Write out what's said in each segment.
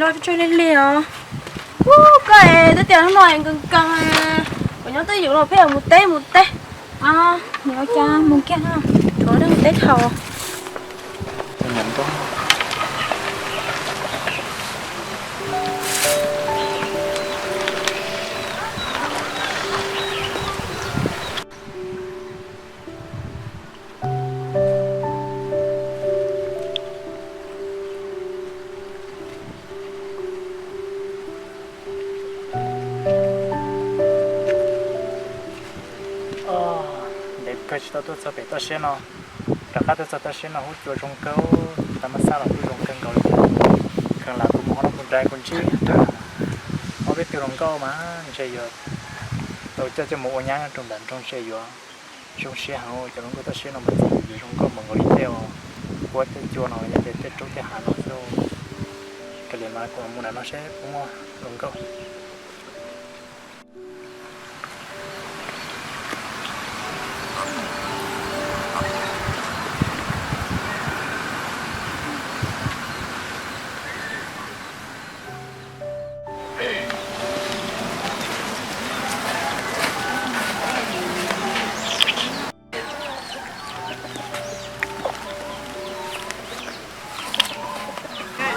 Nrog tsw lig lig os. Ub, koj es twb tias hnub no es nkees nkees, kuv nyob twj ywm los pheej mus teb mus teb. Mus ua cas mus kiag no, rov mus teb dhau. Ntev kawg tsis tau tuaj txog pem toj siab no. Rov qab tuaj txog toj siab no hub cua zoo kawg, tas mab xab los kuj zoo kawg nkaus li thiab. Kheev lam kuv mus hauv no kuv nrhiav kuv ntsib ob peb tug hluas nkauj mas ntshe yuav tau coj coj mus ua nyab nyob rau nram nroog ntshe yuav zoo siab heev. Cov hluas nkauj toj siab no mas txawm yuav zoo nkauj npaum nkaus li tej uas huab tej cua no, yog tias tej roob tej hav no xwb. Kav liam mas kuv mus nram no seb puas muaj hluas nkauj.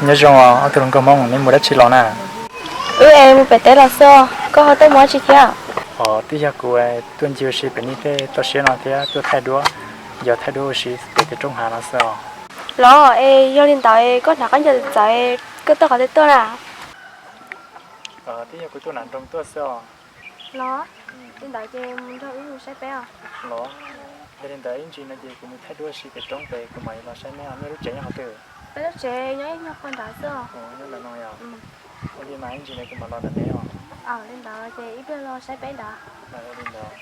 Nyob zoo os ob tug hluas nkauj Hmoob, neb mus dab tsi los na? Wb es mus pem teb los xwb os, koj ho tuaj mus dab tsi thiab? Os, twb yog kuv tuaj ncig ua si pem nej tej toj siab no thiab tuaj thaij duab, yog thaij duab ua si pem tej roob hav no xwb os. Los es yog li ntawd koj hnav khaub ncaws txawv, koj tuaj qhov twg tuaj na? Twb yog kuv tuaj nram nroog tuaj xwb os. Los, li ntawd ces mus nrog wb mus saib peb os. Los, yog li ntawd ib ntsis no ces kuv mus thaij duab ua si pem roob pem kuv mam li los saib neb os. Nej lub tsev nyob qhov twg? Peb lub tsev nyob ib nyuag qho nrad xwb os. Nyob ntawm no yom? Ua li mas ib ntsis no kuv mam los nram neb os. Li ntawd ces ib pliag los saib peb nrad. Ua li ntawd.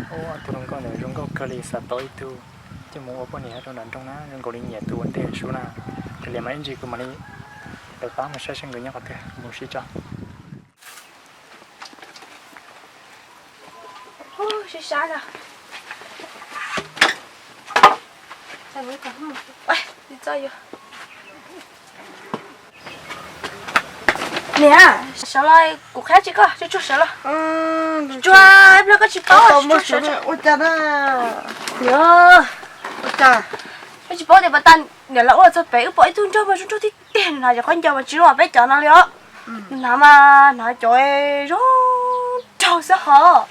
Ub, ob tug hluas nkauj ntawd zoo nkauj kawg li, xav tau ib tug coj mus ua poj niam rau nram nroog na, zoo nkaus li nyiam tus ua ntej sub na. Kav liam mas ib ntsis kuv mam li lawv pab mus saib seb nkawd nyob qhov twg mus sib tso. Sib sab na. Niam, sawv los kuv qhia tsis koj, tsuag tsuag sawv los. Tsuag, ib pliag koj tsis paub, tsuag sawv. Ua cas na? Niam, koj tsis paub tias pas tas niam lawv ua txog pem wb pom ib tug nraug mas zoo nraug tiag tiag, nws hnav cov khaub ncaws mas tsis zoo peb cov no li os. Nws hnav mas hnav cov zoo nraug xwb hos.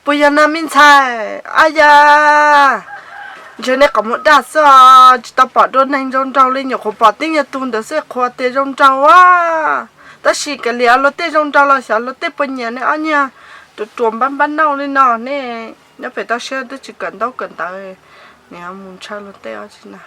Puas yog na me ntxhais? Ab ya, ntshe nej qhov muag daj xwb os, tsis tau pom dua neeg zoo nraug li, nyuam qhuav pom tib nyuag tug ntawd xwb qhuas tias zoo nraug a. Tab sis kav liam luag tej zoo nraug los xyov luag tej puas nyiam nej ob niag ruam ruam npab npab nauj li no, nej nyob pem toj siab twb tsis kawm ntaub kawm ntawv, niam mus ntshaw luag tej ob tsi na.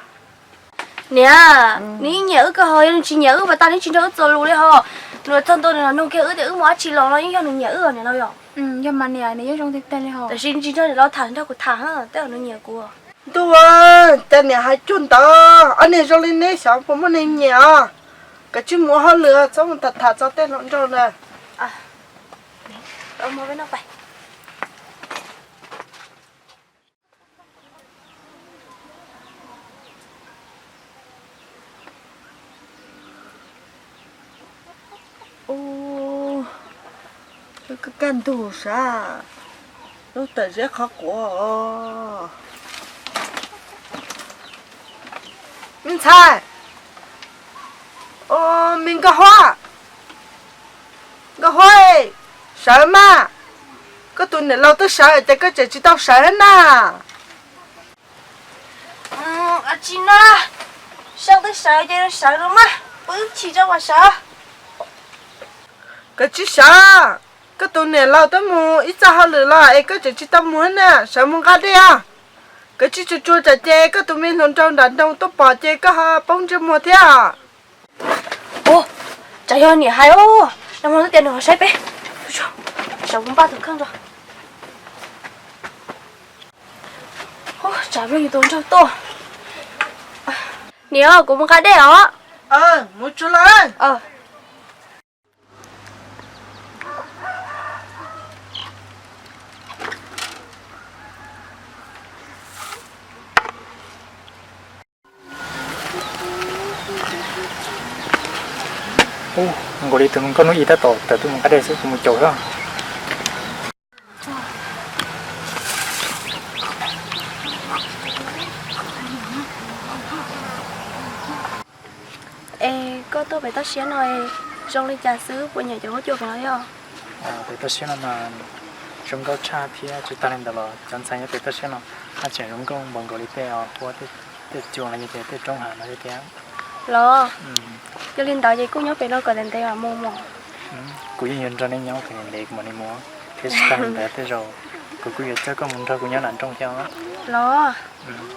Niam, nws yeej nyiam wb kawg hos, yog nws tsis nyiam wb mas tas nws tsis nrog wb txuas lus li hos. Nws txog ntua nws los nug kiag wb tias wb mus dab tsi los no yeej yog nws nyiam wb niam no yom. Yog mas niam, nws yeej zoo tiag tiag li hos. Tab sis tsis nrog niam los tham, nrog kuv tham, tej zaum nws nyiam kuv. Ntuj, cas niam hais cuag ntawd, ob niag zoo li neb xyov puas muaj neeg nyiam os. Kav tsij mus ua hauj lwm, txhob mus tham tham txog tej hluas nraug na. Ub, kaj ntug sav, lub tawm zeb qhov quav. Me ntxhais, me Nkauj Huab, Nkauj Huab, sawv mas. Koj tus niam laus twb sawv ces koj tseem tsis tau sawv na. Tsis no, Seeb twb sawv ces sawv los mas, pw chim rau mas sawv. Koj tsis sawv, koj tus niam laus twb mus ib txoj hauj lwm los es koj tseem tsis tau mus na, sawv mus nqa dej os. Koj tsis tsuag tsuag tsam ces koj tus me hluas nraug nram nroog tuaj pom ces koj ho poob ntsej muag thiab. Ub, tsam yog niam hais os, nag hmo twb tias nws ho saib peb, sawv mus npaj tus kheej tso. Tsam yog yus tus nraug tuaj. Niam, kuv mus nqa dej os. Mus tsuag los. Mus. Ub, nkaus li tus hluas nkauj hnub ib tab tom tawm tuaj mus nqa dej xwb, kuv mus caum xwb. Es koj tuaj pem toj siab no zoo li cas xwb, puas nyiam cov huab cua pem no yog? Pem toj siab no mas zoo nkauj tshaj thiab tsis tag li ntawd los cov ntxhais nyob pem toj siab no haj tseem zoo nkauj npaum nkaus li tej huab, tej cua los yog tias tej roob hav no thiab. Los, yog li ntawd ces kuj nyob pem no kom ntev ntev mam mus mog. Kuv yeej yuav nrog nej nyob kom ntev ntev kuv mam li mus, thiab tsis tag li ntawd tej zaum kuv kuj yuav coj koj mus nrog kuv nyob nram nroog thiab os. Los,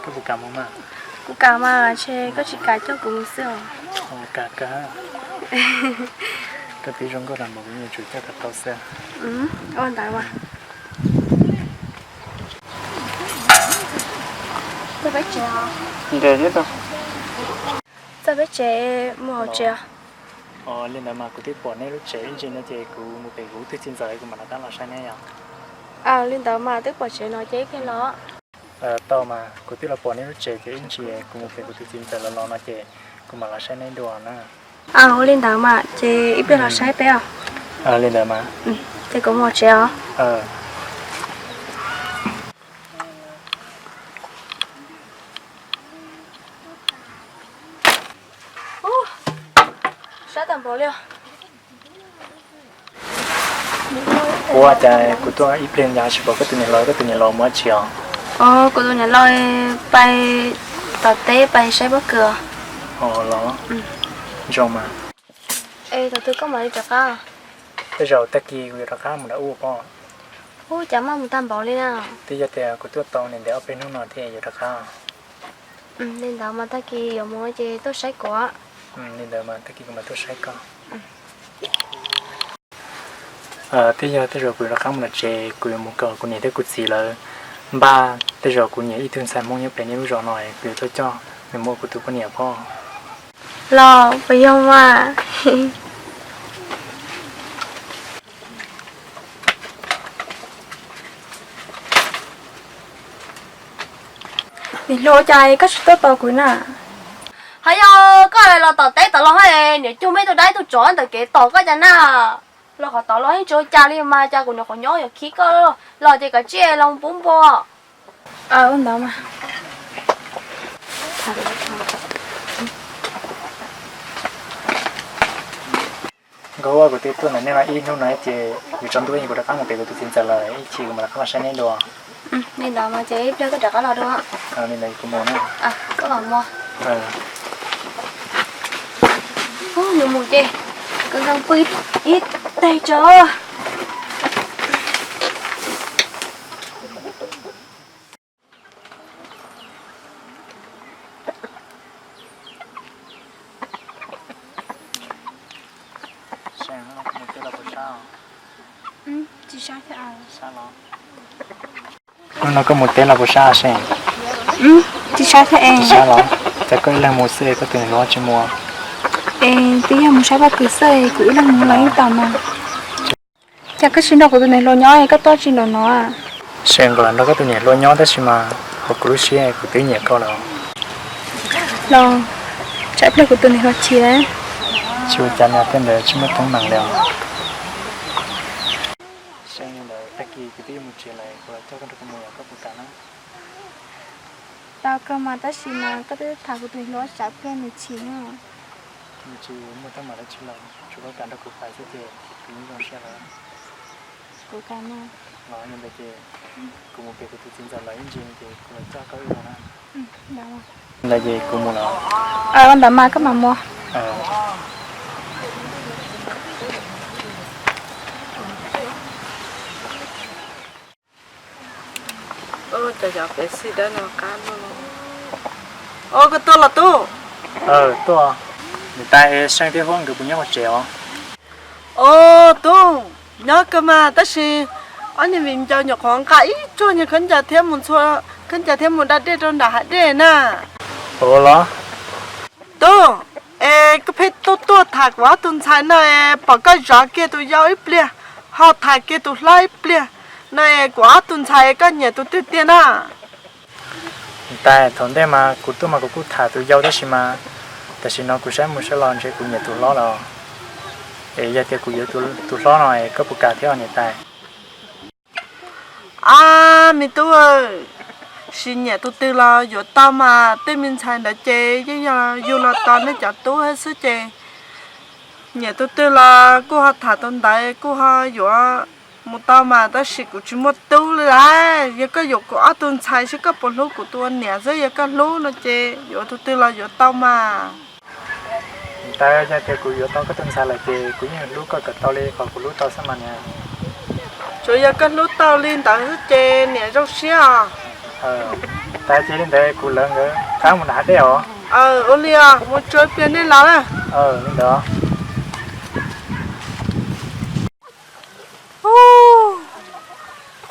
koj puas kam mus mas? Kuv kam mas, ntshe koj tsis kam coj kuv mus xwb os. Kam kawg, koj twb zoo nkauj tas npaum kuv yeej yuav tsum coj kom tau xwb. Ua ntawd mas. Txog peb tsev, txog peb tsev mus hauv tsev. Li ntawd mas kuv twb pom nej lub tsev ib ntsis no ces kuv mus pem kuv tus txiv ntxawm kuv mam rov qab los saib neb yom. Li ntawd mas twb pom tsev no ces ib pliag los. Tau mas, kuv twb los pom nej lub tsev ces ib ntsis kuv mus pem kuv tus txiv ntxawm los los no ces kuv mam los saib neb dua na. Ua li ntawd mas ces ib pliag los saib peb os. Li ntawd mas. Ces kuv mus tsev os. Sab tag npaum li. Ua cas kuv tuaj ib pliag cas tsis pom koj tus niam laus, koj tus niam laus mus dab tsi os? Kuv tus niam laus pais tom teb pais saib pob kws. Los, zoo mas. Es thaum twg koj mam li rov qab? Tej zaum tag kis kuv yuav rov qab mus nram ub pob. Ub, cas maj mus tag npaum li na. Twb yog tias kuv tuaj tau ntev ntev ob peb hnub no thiaj yuav rov qab. Li ntawd mas tag kis yuav mus ces tuaj saib kuv. Li ntawd mas tag kis kuv mam tuaj saib koj. Twb yog tej zaum kuv yuav rov qab mus lawm tsev, kuv yuav mus kom kuv niam thiab kuv txiv lawv npaj, tej zaum kuv nyiam ib tug ntxhais Hmoob nyob pem nej lub zos no kuv yuav tuaj coj nws mus ua kuv tus poj niam pob. Los puas yog mas? Niam hluas, cas koj tsis tuaj tos kuv na? Hos yog koj los tom teb tom los hos niam cug meb tug dab tug tsov ntawm kev tos koj cas na. Los qhov tod los yeej tsis ua cas li mas cas kuv nyuam qhuav nyob yuav khib koj los ces kav tsij los pub npua. Ua ntawd mas. Nkauj, kuv twb tuaj ntawm nej no ib hnub no ces yuav tsaus ntuj kuv rov qab mus pem kuv tus txiv ntxawm lawm, ib chim kuv mam rov qab los saib neb dua. Li ntawd mas ces ib pliag koj rov qab los dua. Li ntawd kuv mus na. Koj mam mus. Nws mus ces koj nkees pw ib teg tso. Hnub no koj mus teb los puas sab, Seej? Tsis sab thiab es. Tsis sab los? Cas koj ib leeg mus xwb es koj tus niam hluas tsis mus? Es twb yog mus saib pob kws xwb es kuv ib leeg mus los yeej tau mas. Cas koj tsis nrog kuv tus niam hluas nyob es koj tuaj tsis nraum no? Seej, kuv lam nrog koj tus niam hluas nyob tab sis mas hauv kuv lub siab kuv twb nyiam koj lawm. Los, tsam ib pliag kuv tus niam hluas chim. Tsis ua cas, niag tej ntawd tsis muaj teeb meem li os. Seej, tag kis kuv twb yuav mus tsev lawm, kuv los coj koj nrog kuv mus yom, koj puas kam na? Tau kawg mas, tab sis mas koj twb tham kuv tus niam hluas, tsam ib pliag nws chim na. Nws tsis muaj teeb meem dab tsi lawm, tsuas koj kam nrog kuv pais xwb ces kuv yeej zoo siab lawm. Kuv kam na. Los yog ntawd ces kuv mus pem kuv tus txiv ntxawm lawv ib ntsis ces kuv los coj koj wb mus na. Ntawd ces kuv mus lawm. Ua ntawd mas koj mam mus. Cov xib dawb no qab no. Koj tuaj los tub? Tuaj. Niam tais, Seej thiab Huab nkawd puas nyob hauv tsev os? Os tub, nyob kawg mas tab sis ob niag viv ncaus nyuam qhuav nqa ib tsuag nyuag khaub ncaws thiab mus txhua, khaub ncaws thiab mus da dej rau nram hav dej na. Ua los? Tub, es koj pheej tuaj tuaj tham kuv ob tug ntxhais no es pom koj zov kiag tus yau ib pliag, ho tham kiag tus hlob ib pliag no es kuv ob tug ntxhais koj nyiam tus twg tiag na? Niam tais, thaum ntej mas kuv tuaj mas kuv kuj tham tus yau tab sis mas tam sim no kuv saib mus saib los ntshe kuv nyiam tus hlob lawm. Es yog tias kuv yuav tus hlob no koj puas kam thiab niam tais? Ab, me tub, sim nyiam tus twg los yuav tau mas, tej me ntxhais ntawd ces yeej yog yug los tos nej cov tub xwb ces nyiam tus twg los kuj ho tham tau ntawd kuj ho yuav mus tau mas, tab sis kuv tsis muaj tub li lawm. Yog koj yuav kuv ob tug ntxhais seb koj puas hlub kuv tus ua niam xwb, yog koj hlub no ces yuav tus twg los yuav tau mas. Ntawd yog tias kuv yuav tau koj tus ntxhais lawm ces kuv yeej hlub koj kom tau li qhov kuv hlub tau xwb mas niam. Tsuas yog koj hlub tau li ntawd xwb ces niam zoo siab os. Ntawd ces li ntawd kuv lawv nkawd qab mus nram hav dej os. Ua li os, mus tsuav pliag nej los na. Li ntawd.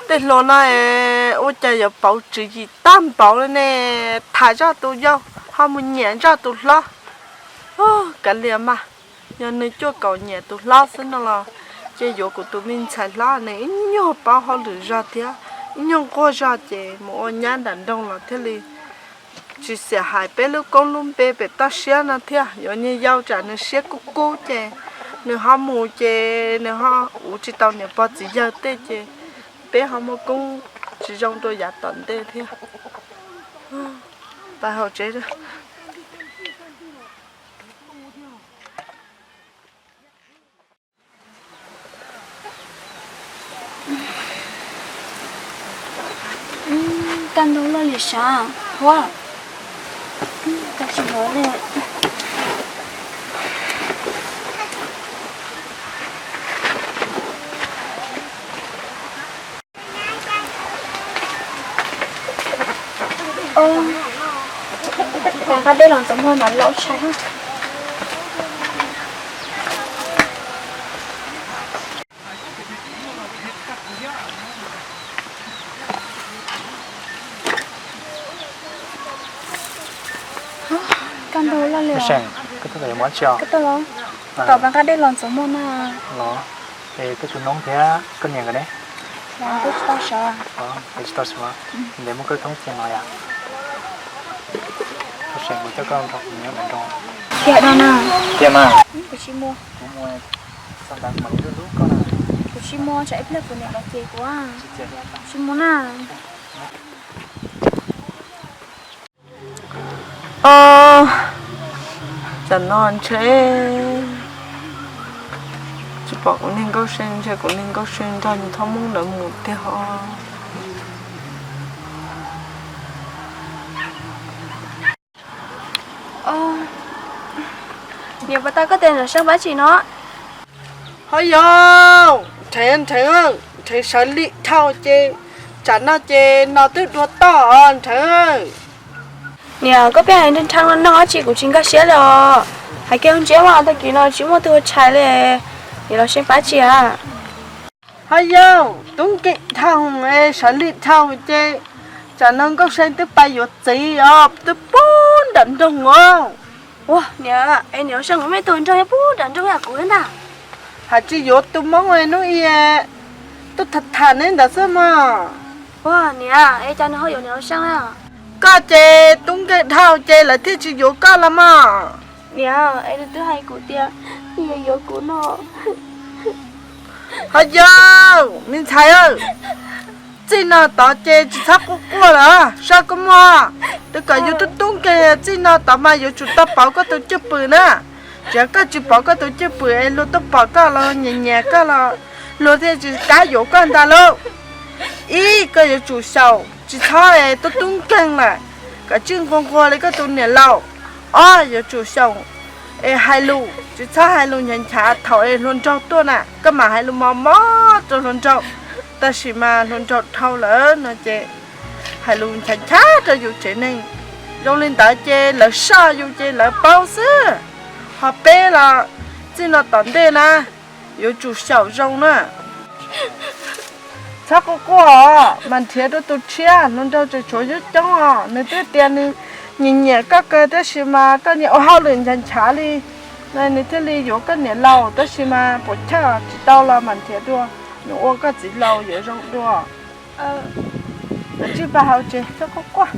Tej hluas no ua cas yuav pauv tswv yim tag npaum li ne, tham zoj tus yau ho mus nyiam zoj tus hlob. Kav liam mas, yog nws cuaj kaum nyiam tus hlob xwb no los ces yuav kuv tus me ntxhais hlob, nws ib nyuag paub hauj lwm zog thiab ib nyuag nquag zog ces mus ua nyab nram nroog los thiaj li tsis xiam hais peb lub koob lub npe pem toj siab no thiab. Yuav niag yau tsam nws siab kub kub ces nws ho mus ces nws ho ua tsis tau niam pog txiv yawg tej ces peb ho muaj koob tsis zoo rau yav tom ntej thiab. Pab hauv tsev. Kaj ntug loj li sav huab, kaj tsis hnov li. Nqa dej los ntxuav muag mas laus tshais. Kaj ntug loj li. Tom nqa dej los ntxuav muag na. Los, es koj tus noob thiab koj niam nkawd ne? Twb tsis tau sawv. Twb tsis tau sawv. Ntev muaj koj thoob txhia no yom. Kuv coj koj nrog kuv nyob nram nroog. Tiag no na. Tiag mas. Kuv tsis mus. Kuv mus txog ntawd kuv mam li hlub hlub koj na. Kuv tsis mus, tsam ib pliag kuv niam los cem kuv. Tsis mus na. Tam no ntshe tsis pom kuv niag Nkauj See, ntshe kuv niag Nkauj See nrog Thob Moob lawv mus tiag os. Niam, puas tau koj tes nram seeb pab tsi no? Ho yog, Nrheev, Nrheev, Nrheev sawv lim dhau ces tsam no ces no twb dua toj os Nrheev. Niam, koj pheej hais nrheev nrheev no dab tsi kuv tsis nkag siab li os. Hais kiag ntsia mas tag kis no tsis muaj tus ua tshais li. Niam los seeb pab tsi a? Ho yog, tub nkeeg dhau es sawv lim dhau ces tsam no Nkauj See twb pais yuav txiv os, twb pub nram nroog os. Ua niam, es niam Nkauj See kuv mej tus nraug nyob pub nram nroog yam kuv ntag. Hais tsis yuav tus Hmoob hnub i tuaj tham tham neb ntawd xwb mog. Ua niam, es cas nws ho yuav niam Nkauj See na? Koj ces tub nkeeg dhau ces lawv thiaj tsis yuav koj los mog. Niam, es nws twb hais kuv tias nws yuav kuv no. Ho yog, me ntxhais, txij no tod ces tsis txhob quaj quaj lawm, soj koj muag. Twb kom yus tub tub nkeeg, txij no tod mas yuav tsum tau pauv koj tus cwj pwm na. Tsis yog koj tsis pauv koj tus cwj pwm es luag tuaj pom koj los nyiam nyiam koj los luag thiaj tsis kam yuav koj ntag lauj. Ib, koj yuav tsum xyaum tsis txhob es tub tub nkeeg lawm, kom tsij nquag nquag li koj tus niam laus. Ob, yuav tsum xyaum es hais lus tsis txhob hais lus nchav nchav, thaum es hluas nraug tuaj na koj mam hais lus mos mos rau hluas nraug, tab sis mas hluas nraug dhau lawm no ces hais lus nchav nchav rau yus tsev neeg. Zoo li ntawd ces lawv soj yus ces lawv paub xwb. Ho peb los txij no tom ntej na yuav tsum xyaum zoo na. Txhob quaj quaj os, mas nrhiav rau tus tshiab, hluas nraug tseem tshuav coob coob os. Nws twb tias nws nyiam nyiam koj kawg tab sis mas koj niag ua hauj lwm nchav nchav li, nws thiaj li yuav koj niam laus, tab sis mas puas chawj tsis tau los mam nrhiav dua, nws ua koj txiv laus yuav zoo dua. Tsij pab hauv tsev, txhob quaj quaj.